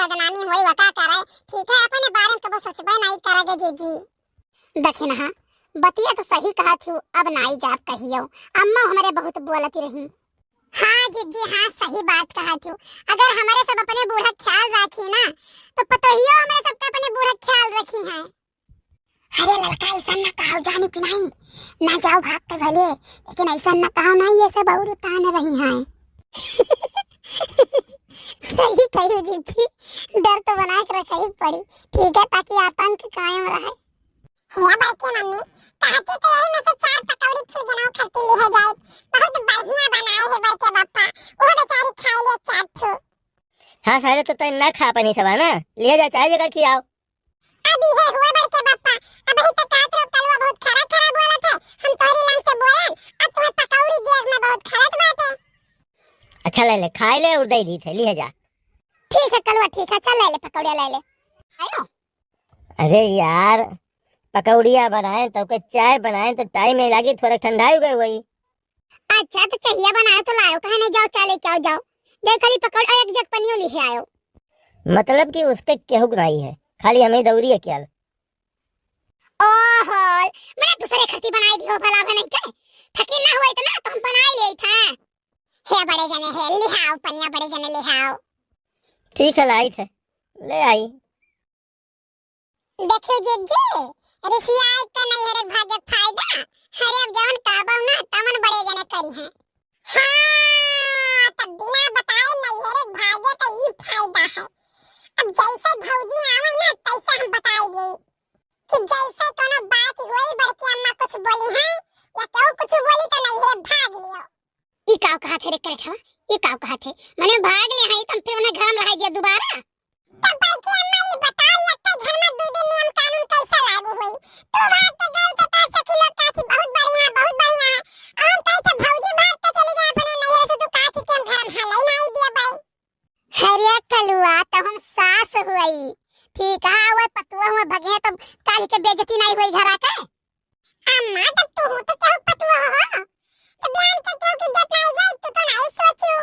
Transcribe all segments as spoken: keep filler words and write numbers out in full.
बदनामी होई, वका करे। ठीक है, अपने बारे में कबो सोचबे नहीं करगे जीजी। दखिनहा, बतिया तो सही कहत हू, अब नाई जाब कहियो। अम्मा हमरे बहुत बोलत रही। हाँ जीजी, हाँ, सही बात कहत हू। अगर हमरे सब अपने बूढ़ा ख्याल राखी ना, तो पतोहियो हमरे सबके अपने बूढ़ा ख्याल रखी हैं। अरे ललका, ऐसा न कहो, जानी कि नहीं, ना जाओ भाग के भले, लेकिन ऐसा न कहो ना, ये सब और उतान रही हैं। सही कहो जीजी, डर तो बनाए के रखे ही पड़ी, ठीक है, ताकि आतंक कायम रहे। हे बड़की मम्मी, कहती तो यही में से चार पकौड़ी फूल के नाव खत्ती लिहे जाए, बहुत बढ़िया बनाए है बड़के बप्पा, वो बेचारी खाए ले चार ठो। हाँ सारे, तो तय ना खा पानी सब है ना, ले जा चाहे जगह खियाओ। अब ये हुआ बड़के बप्पा, अब ही तक कहत रहो कलवा बहुत खरा खरा बोलत है, हम तोहरी लंग से बोलन, अब तुम्हें पकौड़ी दिया में बहुत खरत बाटे। अच्छा ले ले, खाए ले और दे दी थे, ले जा। ठीक है कलवा, ठीक है, चल ले ले पकौड़िया ले ले। आयो। अरे यार, पकौड़िया बनाए तो के चाय बनाए तो टाइम नहीं लागी, थोड़ा ठंडा हो गए वही। अच्छा तो चाहिए बनाए तो लायो, कहे नहीं जाओ चाय लेके आओ, जाओ। देख खाली पकौड़ और एक जग पनियो लिहे आयो। मतलब कि उसके केहू नहीं है, खाली हमें दौरी है क्या? ओहो, मैंने दूसरे खत्ती बनाई दी हो भला बने के। थकी ना हुआ इतना तो हम बनाई ले था। हे बड़े जने हे लिहाओ पनिया, बड़े जने लिहाओ। ठीक है, लाई थे, ले आई। देखियो जीजी, रिसियाई के नहीं हरे भागे फायदा। हरे अब जवन कहबो ना तवन बड़े जने करी हैं। हाँ, तब बिना बताए नहीं हरे भागे का ई फायदा है। अब जैसे भौजी आवे ना तैसे हम बताई दी कि जैसे कोनो बात होई बड़की अम्मा कुछ बोली है या केहू कुछ बोली तो नहीं हरे भाग लियो। ई काव कहत है रे करेठवा? ई काव कहत है? मने भाग ले हई, तम फिर उन्हें घर में रह गया दोबारा? तब बड़की अम्मा ई बताओ, यक्के घर में दू दिन नियम कानून कैसे लागू होई? तू भाग के गई तो तार सखी लोग कहती, "बहुत बढ़िया, बहुत बढ़िया है।" और हम कही तो भौजी भाग के चली जाए अपने नैहर से, तू कहती कि हम घर में हलई नहीं दिए बाई। अरे कलुआ, तो हम सास हुई, ठीक है, वो पतुआ हुआ भगे तो काल के बेइज्जती नहीं हुई घर आके? अम्मा, तो तू हो तो क्या पतुआ हो? तो बयान के क्यों की इज्जत नहीं जाए, तू तो नहीं सोचू।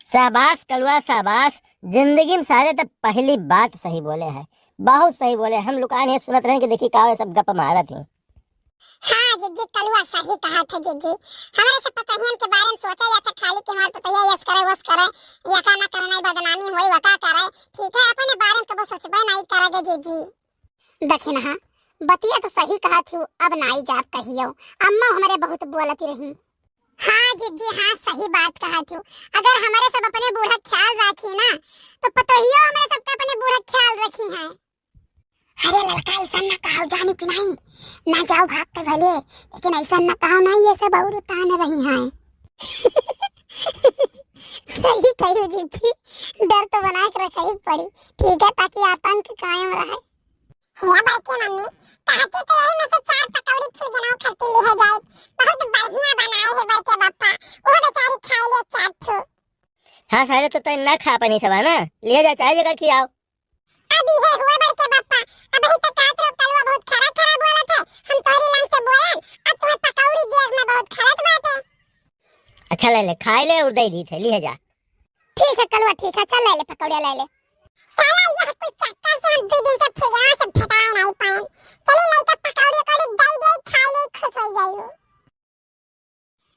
शाबाश कलुआ, शाबाश। जिंदगी में सारे तो पहली बात सही बोले है, बहुत सही बोले। हम लुकान ये सुनत रहन कि देखी का ये सब गप मारत हैं। हाँ जीजी, कलुआ सही कहत है जीजी। हमारे सब पतोहियन के बारे में सोचा जाता खाली कि हमारे पतोहिया यस करे, वस करे, या का ना करे, नहीं बदनामी होई, वका करे। ठीक है, अपने बारे में कबो सोचबे नहीं करेगे जीजी। दखिनहा, बतिया तो सही कहत हू, अब नाई जाब कहियो। अम्मा हमरे बहुत बोलत रही। हाँ जीजी, हाँ, सही बात कहत हू। अगर हमरे सब अपने बूढ़ा ख्याल राखी ना, तो पतोहियो हमरे सबके अपने बूढ़ा ख्याल रखी हैं। अरे ललका, ऐसा ना कहो, जानी कि नहीं, ना जाओ भाग के भले, लेकिन ऐसा ना कहो ना, ये सब और उतान रही हैं। सही कहो जीजी, डर तो बनाए के रखे ही पड़ी, ठीक है, ताकि आतंक कायम रहे। हे बड़के मम्मी, कहती तो यही में से चार पकौड़ी फूल के नाव खत्ती लिहे जाए, बहुत बढ़िया बनाए है बड़के बप्पा, वो बेचारी खाए ले चार ठो। हाँ सारे, तो तय ना खा पानी सब है ना, ले जा चाहे जगह खियाओ। अब ये हुआ बड़के बप्पा, अब ही तक कहत रहो कलवा बहुत खरा खरा बोलत है, हम तोहरी लंग से बोलन, अब तुम्हें पकौड़ी दिया में बहुत खरत बाटे। अच्छा ले ले, खाए ले और दे दी थे, ले जा। ठीक है कलवा, ठीक है, चल ले ले पकौड़िया ले ले। साला यह कुछ चक्कर से हम दो दिन से फुलवा से भेटाए नहीं पाए। चली लइका पकौड़ी उकौड़ी दे दे, खा ले, खुश हो जाइयो।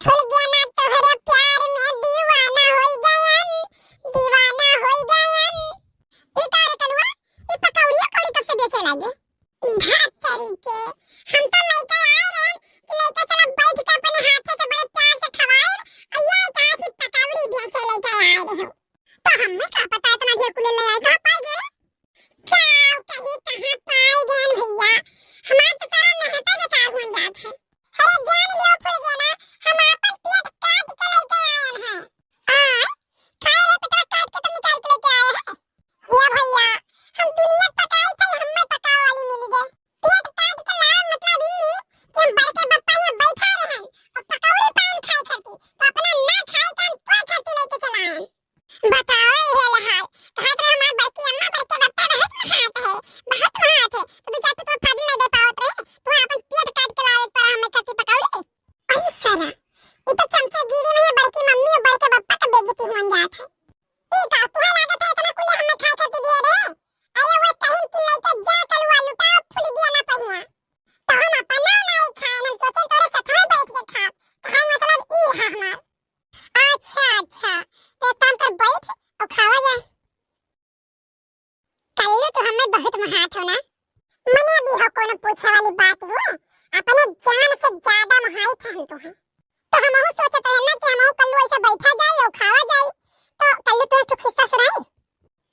फुलगेना तोहरे प्यार में दीवाना होई गयन, दीवाना होई गयन। ई का रे कलुआ, ई पकौड़िया कौड़ी कब से बेचे लागे? भात तरी के, हम तो लइका आए रहन कि लइका चला बैठ के अपने हाथे से बड़े प्यार से खवाए, और ये कहा कि पकौड़ी बेचे लइका आए रहे हो। तो हमें का पता इतना ढेर कुल ले आए, कहाँ पाए गए? का कहीं कहाँ पाए गए भैया, हमार तो सारा मेहनत बेकार हो जात है। अरे जान लियो फुलगेना, हम आपन पेट काट के लेके आयल हैं। आय, खाए रे पेटवा काट के तुम निकाल के लेके आए हैं। ये भैया, हम दुनिया पकाई थे, हमें पकावे वाली मिल गए। पेट काट के लाओ मतलब ई कि हम बड़के बप्पा यहाँ बैठा रहन और पकौड़ी पान खाए खाती, तो अपना ना खाए का हम कोई खाती लेके चला आए। बताओ ये हाल, कहत रहे हमार बड़की अम्मा बड़के बप्पा बहुत महात है, बहुत महात है, तो दू चार ठो फाजिल नहीं दे पावत रहे, तो अपन पेट काट के लावे पड़ा हमें खाती पकौड़ी। अरे साला, और खावा जाए। कल्लू तो हमें बहुत महात हो ना। मने अभी हो कोनो पूछे वाली बात हुआ, अपने जान से ज्यादा महात है हम तो हैं। तो हमहू सोचत रहे ना कि हमहू कल्लू ऐसे बैठा जाई और खावा जाई। तो कल्लू तो एक ठो किस्सा सुनाई।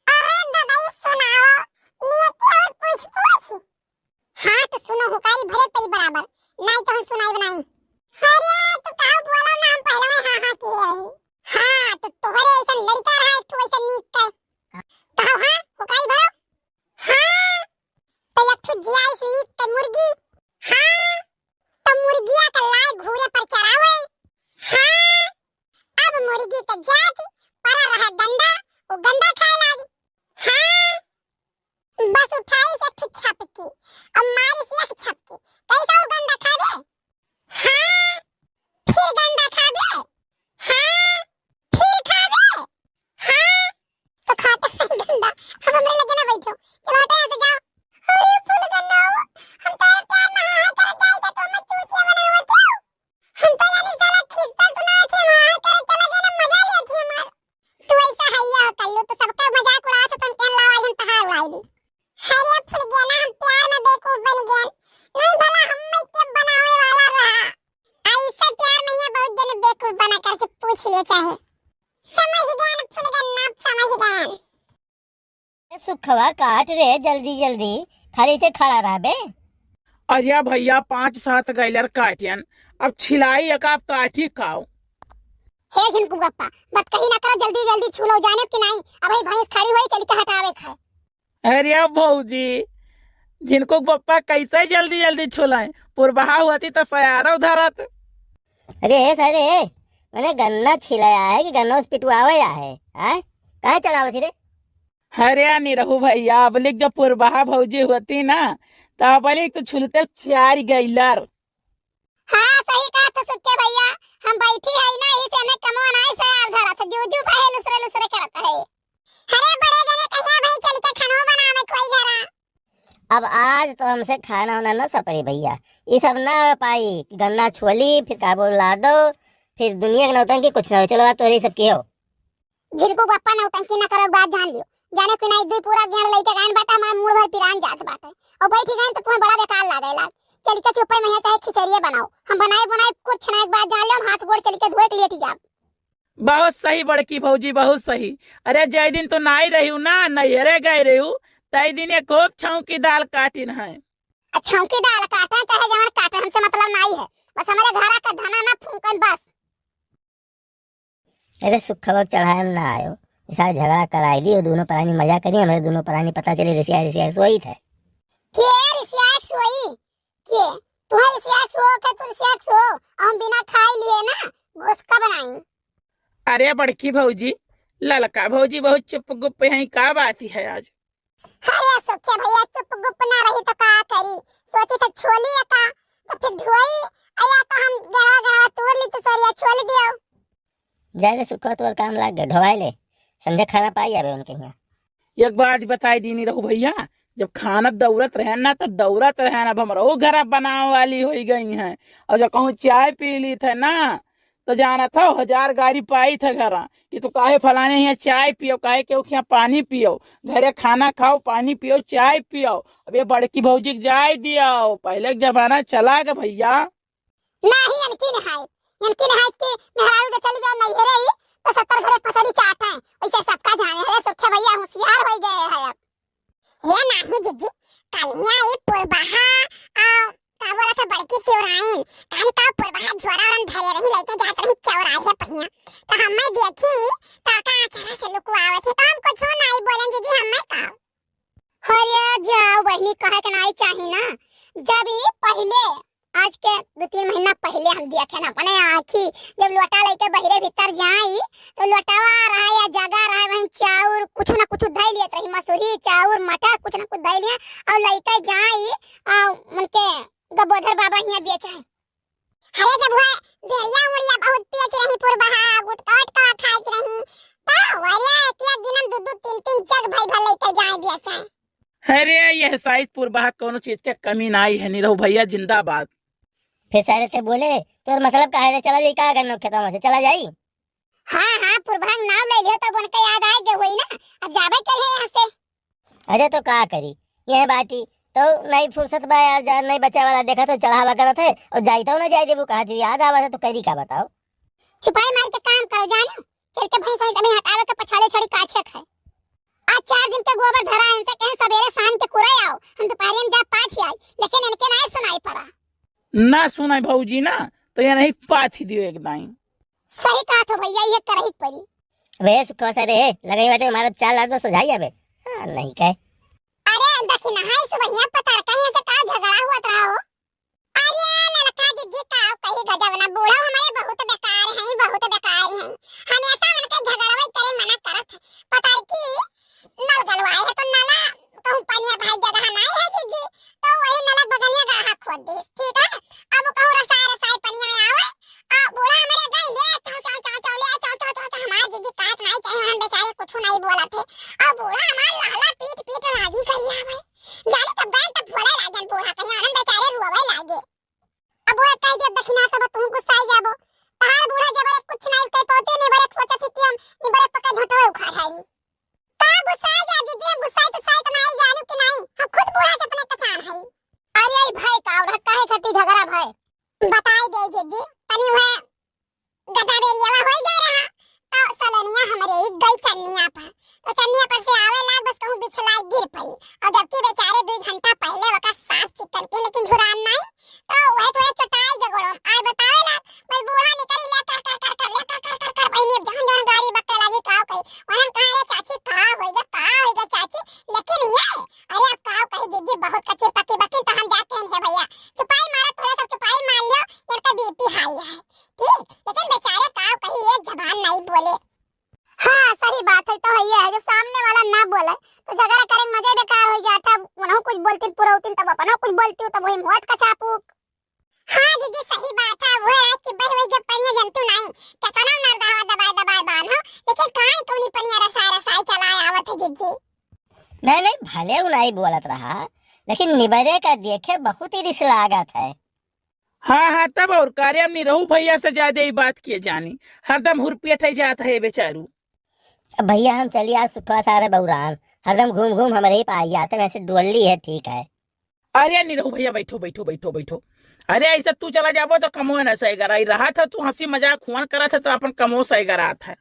अरे ददाई सुनाओ, नियति और पूछ पूछ। हाँ तो सुनो, हुकारी भरे परी बराबर, नाई तो हम सुनाई बनाई। अरे तो काऊ बोलो ना, हम पहले में हाँ हाँ किए रही। हाँ तो तोहरे ऐसा लड़का रहा एक ठो ऐसा नीक के। कहो हाँ, हुकारी भरो। हाँ तो एक ठो जियाइस नीक के मुर्गी। हाँ तो मुर्गिया के लाए घूरे पर चरावे। हाँ अब मुर्गी के जात परा रहा गंदा, वो गंदा खाए लागी। हाँ बस उठाइस एक ठो छपकी और मारिस एक छपकी, कैसा वो गंदा खावे? हाँ फिर गंदा खावे। हाँ फिर खावे। हाँ तो खाता है गंदा। अब हमरे लगे ना बैठो, चलो हटो यहाँ से, जाओ। अरे फूल गंदा, हम तो प्यार में हाँ हाँ करत जाई था, तो हमें चूतिया बनावत हो। हम तो यानी साला खिस्सा सुनाए थे, हाँ हाँ करत चला गया ना, मजा लिया थी हमार। तू ऐसा है या कल्लू, तो सबका मजाक उड़ा तो तुम कहन लावा हम तहार उड़ाई दी। अरे फूल गया ना, हम प्यार में बेवकूफ बन गया। नहीं भला हम में के बनावे वाला रहा। ऐसे प्यार में ये बहुत जने बेवकूफ बना करके पूछ लिए चाहे। समझ गया ना फूल गया ना, समझ गया। ए सुखवा काट रे जल्दी जल्दी, खाली से खड़ा रहबे। अरे भैया, पाँच सात गैलर काटियन, अब छिलाई एक आप काटी काओ। हे झिनकू गप्पा, बतकही ना करो, जल्दी जल्दी छू लो, जाने कि नाई, अबही भैंस खड़ी होई, चल के हटावे खाए। अरे भौजी, झिनकू गप्पा कैसे जल्दी जल्दी छुलाए, पुरबहा होती तो सयारो धरत। अरे सरे, मने गन्ना छिलाया है कि गन्ना उस पिटवावे है, आय? काहे चढ़ावत ही रे? अरे निरहू भैया, अबलिक जब पुरबहा भौजी होती ना, तो अबलिक तो छुलते चार गैलर। हाँ, सही कहा तो सुक्के भैया, हम बैठी है ना, इसे हमें कमो नाई से यार धरत, जू जू बहे लुसरे लुसरे करत है। अरे बड़े जने कहिया भाई चल के खानो बनावे कोई घरा। अब आज तो हमसे खाना वाना ना सपड़ी भैया, ये सब ना हो पाई। गन्ना छोली, फिर काबू ला दो, फिर दुनिया के नौटंकी कुछ ना हो। चलो बात तो यही सब की हो। झिनकू बप्पा नौटंकी ना करो, एक बात जान लियो। जाने कि नाई, दुई पूरा गेंद लेके गए बाटे, हमार मूड़ भर पिरान जात बाटे। और बैठ गए तो तुम्हें बड़ा बेकार लागे लाग। चल के चुप्पे में यहाँ चाहे खिचड़िए बनाओ, हम बनाए बनाए कुछ ना, एक बात जान लियो, हम हाथ गोड़ चल के धोए के लेटी जाब। बहुत सही बड़की भौजी, बहुत सही। अरे जय दिन तो नाई रही ना, नैहरे गए रही, तय दिन एक खूब छौंकी दाल काटिन है। आ छौंकी दाल काटे चाहे जवन काटे, हमसे मतलब नाई है, बस हमारे घरा का धना ना फूकन बस। अरे सुखवा चढ़ाए में ना आयो, ये सारे झगड़ा कराई दी, वो दोनों परानी मजा करी, हमारे दोनों परानी पता चली रिसिया रिसिया सोई थे। के रिसिया सोई? के? तुम्हें रिसिया सो के तू रिसिया सो, हम बिना खाए लिए ना घुसका बनाई। अरे बड़की भौजी, ललका भौजी बहुत चुप गुप हैं, का बात है आज? अरे सुखे भैया, चुप गुप ना रही तो का करी, सोची तो छोली का, तो फिर ढोई, अया तो हम गड़वा गड़वा तोड़ ली तो सरिया छोल दियो। जा रे सुखवा, तोर काम लाग गए, ढोवाई ले, संझे खाना पाई आवे उनके यहाँ। एक बात बताई दीनी रहू भैया, जब खाना दौरत रहे ना तो दौरत रहे ना, अब हमरो घर बनावे वाली हो गई हैं, और जब कहूँ चाय पी ली थे ना तो जानत हो, हजार गारी पाई थे घरा कि तू काहे फलाने यहाँ चाय पियो, काहे केहू के यहाँ पानी पियो, घरे खाना खाओ, पानी पियो, चाय पियो। अब ये बड़की भौजी के जाए दियो, पहले के जमाना चला गया भैया। नाही, इनकी नहाए, इनकी नहाए के मेहरारू के चली जाए नैहरे ही, तो सत्तर घरे पथरी चाट है, वैसे सबका जाने है, सुखे भैया होशियार हो गए हैं अब। हे नाही जिज्जी, कनिया ई पुरबहा, आ, का बोला था बड़की तिवराइन, कान का पुरबहा झोरा ओरन धरे रही, लइके जात रही चौराहे पहिया। तो हमें देखी, काका अचारा से लुकुआवत है, तो हम कुछ नहीं बोलन जिज्जी, हमें का। अरे जाओ बहनी, कहे के नहीं चाही ना, जब ई पहले आज के दो तीन महीना पहले हम देखे ना अपने आँखी, जब लोटा लेके बहिरे भीतर जाई, तो लोटावा रहा या जगह रहा, वहीं चाउर कुछ ना कुछ धई लियत रही, मसूरी, चाउर, मटर, कुछ ना कुछ धई लिया, और लेके जाई, आ, उनके गबोधर बाबा हियाँ बेचे। अरे, जब वो भेड़िया उड़िया बहुत पियत रही, पुरबहा, गुटका उटका खात रही, तो अरे, एक एक दिन हम दो दो तीन तीन जग भर भर लेके जाए बेचे। अरे, यह साइत पुरबहा कोनो चीज के कमी नाई है, निरहू भैया जिंदाबाद। फिर सारे ते बोले, "तोर मतलब का है रे? चला जाई का गन्नो खेतवा में से? चला जाई?" हाँ, हाँ, पुरबहा के नाम ले लियो, तब उनके याद आए, गेहूं अरे तो का करी, यह बाटी तो नहीं फुर्सत बा यार, जा नहीं बचे वाला देखा तो चढ़ावा करत है और जाई तो ना जाई देबू कहा थी, याद आवा तो करी का बताओ। चुपाई मार के काम करो जानो, चल के भैंस वैंस अभी हटावे के पछाले छोड़ी काछे खाए। आज चार दिन के गोबर धरा है इनसे, कहें सवेरे शाम के कुरे आओ, हम दोपहर में जा पाथी आई, लेकिन इनके नहीं सुनाई पड़ा। ना सुनाई भौजी ना, तो ये नहीं पाथी दियो एक दाई। सही कहा तो भैया, ये करही के पड़ी। अबे सुखवा से रे, लगई बाटे हमारा चार लाख में सुझाई अबे। हाँ, नहीं कहे। अरे दखिनहा, सुबहिया पतर कहीं से का झगड़ा हुआ रहा हो? अरे ललका जिज्जी, का कही गजब ना, बूढ़ा हमारे बहुत बेकार हैं, बहुत बेकार हैं। हमेशा उनके झगड़वे करे मना करत है। पतर की नल गलवाए है तो नला कहूँ पनिया भाई जगह नहीं है जिज्जी, तो वही नला बगनिया गाढ़ा खोद दीस, ठीक है। अब कहूँ रसाए रसाए पनिया आवे, आ बूढ़ा हमारे गई ले चाव चाव चाव चाव ले चाव चाव चाव चाव, हमारे जिज्जी काट नहीं चाहिए, हम बेचारे कुछ नहीं बोलत है। अब बूढ़ा हमारे लहला पीट पीट राजी करी आवे, जाने तब गए तब बोले लागन बूढ़ा कहीं, हम बेचारे रोवे लागे। अब वो कह दे दखिना तब तू गुस्साई जाबो, तहार बूढ़ा जबरे कुछ नहीं कह पाते, नहीं बरे सोचत है कि हम नहीं बरे पक्का झोंटवे उखाड़ है। का गुस्साई जा जिज्जी, हम गुस्साई तो साइत नहीं जानू कि नहीं, हम खुद बूढ़ा से अपने पहचान है। अरे आई भाई का और काहे खातिर झगड़ा भाई? बताई दे जिज्जी, तनी वह गधा बेरियावा होई गए रहा, तो सलनिया हमरे ही गई चन्निया पर, तो चन्निया पर से आवे लाग बस कहूँ बिछलाई गिर पड़ी, और जबकि बेचारे दो घंटा पहले वका साफ चिकन के लेकिन झुरान नहीं, तो वह थोड़े चटाई के गोड़ो आए बतावे लाग, बस बूढ़ा निकली ले कर कर कर कर ले कर कर कर कर बहिनी अब जहन जहन गाड़ी बक्के लागी काव कही, वहन कहा रे चाची का होई गे का होई गे चाची, लेकिन ये अरे अब काव कही जिज्जी बहुत कच्ची पक्की बकिन तो हम जाते हैं भैया, चुपाई मारा थोड़ा सब चुपाई मार लियो, इनका बीपी हाई है। ठीक, लेकिन बेचारे काव कही एक जबान नहीं बोले। हाँ, सही बात है, तो है ये है, जब सामने वाला ना बोले, तो झगड़ा करे में मजा ही बेकार हो जाता है। उन्हों कुछ बोलती पुरौती, तब अपना कुछ बोलती, तब वही मौत का चापूक। हाँ जिज्जी, सही बात है, वो है कि बह वही जब पनिया जंतु नहीं, कितना नर दहावा दबाए दबाए बांध हो, लेकिन काहे कौनी पनिया रसाए रसाए चलाए आवत है जिज्जी। नहीं, नहीं, भले उ नहीं बोलत रहा, लेकिन निबरे का देखे बहुत ही रिस लागत है। हाँ, हाँ, तब और कार्य में निरहू भैया से ज्यादा ही बात किए जानी, हरदम हुरपियट है जात है बेचारू। अब भैया हम चलिए आज सुखवा सारे बौरान, हरदम घूम घूम हमरे ही पाई जाते, वैसे डोली है, ठीक है। अरे निरहू भैया बैठो, बैठो, बैठो, बैठो। अरे ऐसे तू चला जाबो तो कमो न सही कराई रहा था, तू हंसी मजाक हुआ करत है तो अपन कमो सही करात है।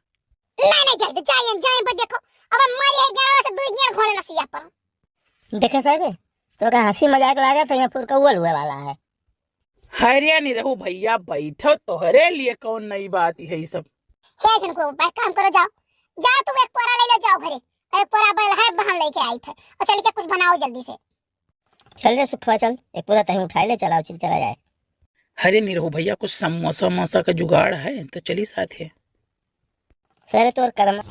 नहीं, नहीं, जल्दी जाइए, जाइए, बस देखो, अब हमारी है ग्यारह से दो ग्यारह घोड़े नसिया पर। देखे साहब, तो का हंसी मजाक लागत है या फुरकौल हुए वाला है? हरिया निरहू भैया बैठो, तोहरे लिए कौन नई बात है ये सब। हे झनको, भाई काम करो, जाओ, जाओ तू एक पोरा ले लो, जाओ घरे, एक पोरा बैल है बहन लेके आई थे, और चल के कुछ बनाओ जल्दी से। चल रे सुखवा, चल, एक पूरा तहीं उठाए ले, चलाओ, चल, चला जाए। अरे निरहू भैया, कुछ समोसा वमोसा का जुगाड़ है तो चली साथ है। सरे तोर कर्म।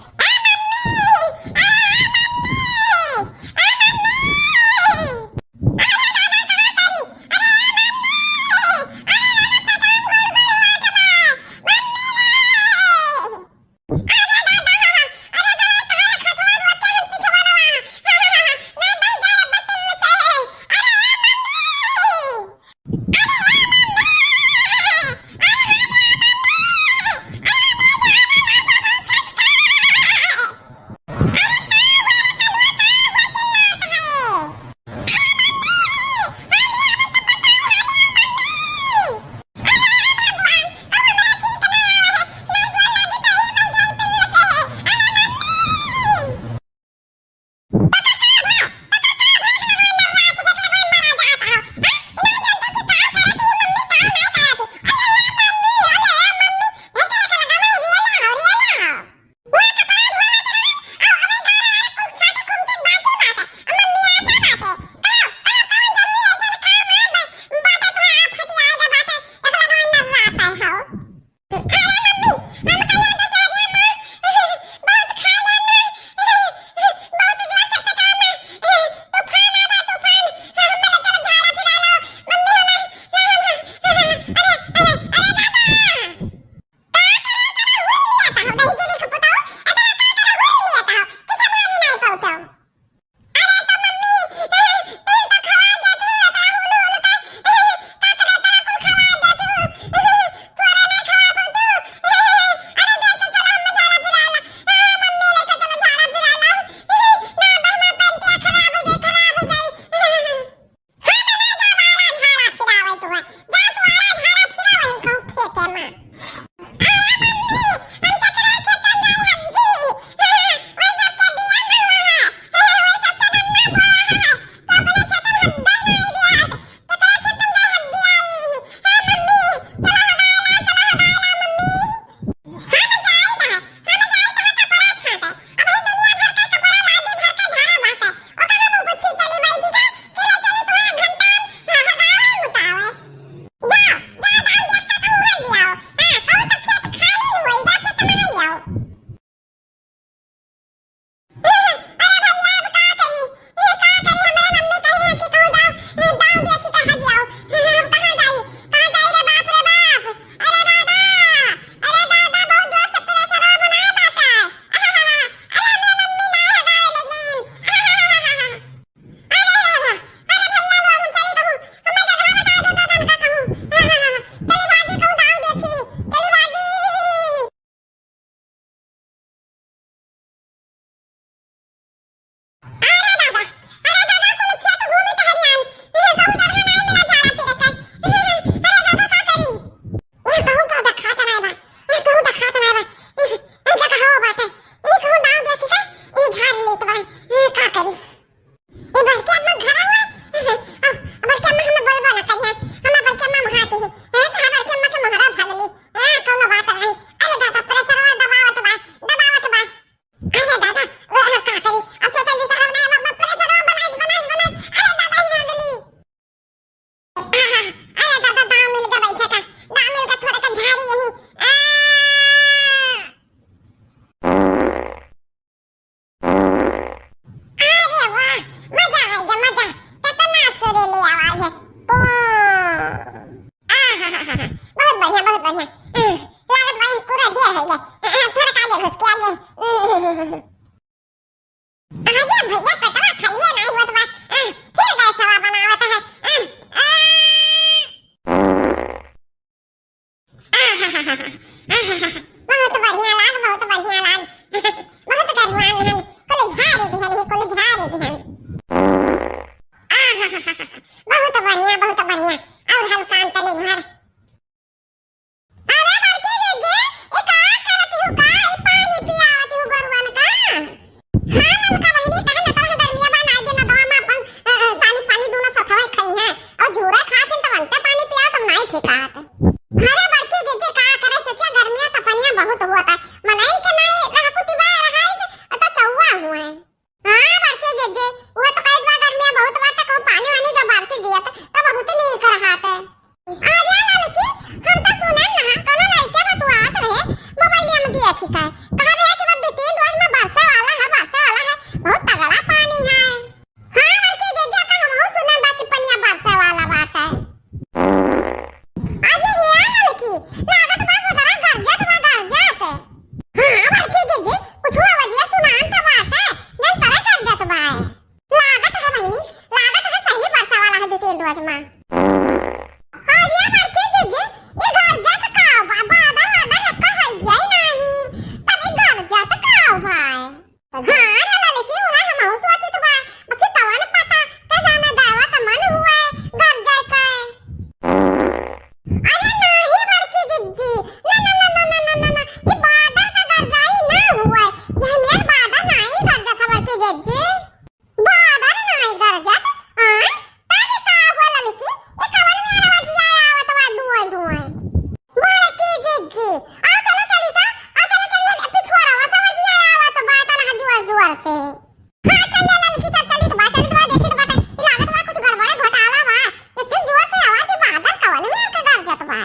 हाँ, चल ले ललकी, चल, चलित बा, चलित बा, देखित बा, ई लागत बा कुछ गड़बड़े घोटाला बा। इतनी जोर से आवाज, ई बादल कवन में आके गरजत बा?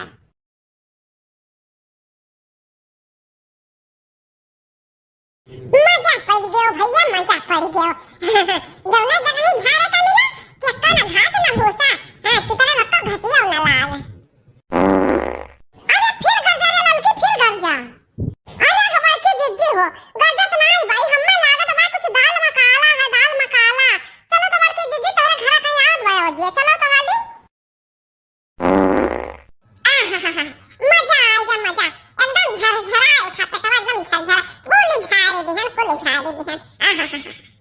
मजा पड़ गयो भैया, मजा पड़ गयो। जौना जगह झाड़े का मिला, केक्का ना घास ना भूसा, हाँ, चितरा मक्का घसिया ना लाल। अरे फिर गरजा रे ललकी, फिर गरजा। अरे हमार के जिज्जी हो, गरजत नाई बाई, हम्मे लागत बा कुछ दाल मकाला है, दाल मकाला। चलो तो बड़की जिज्जी तोरे घरा कहीं आवत बा, जिया, चलो तो हाली। आहाहाहा, मजा आएगा मजा, एकदम झरझरा उठा पेटवा, एकदम झरझरा, कुल झारे दिहन, कुल झारे दिहन, आहाहाहा।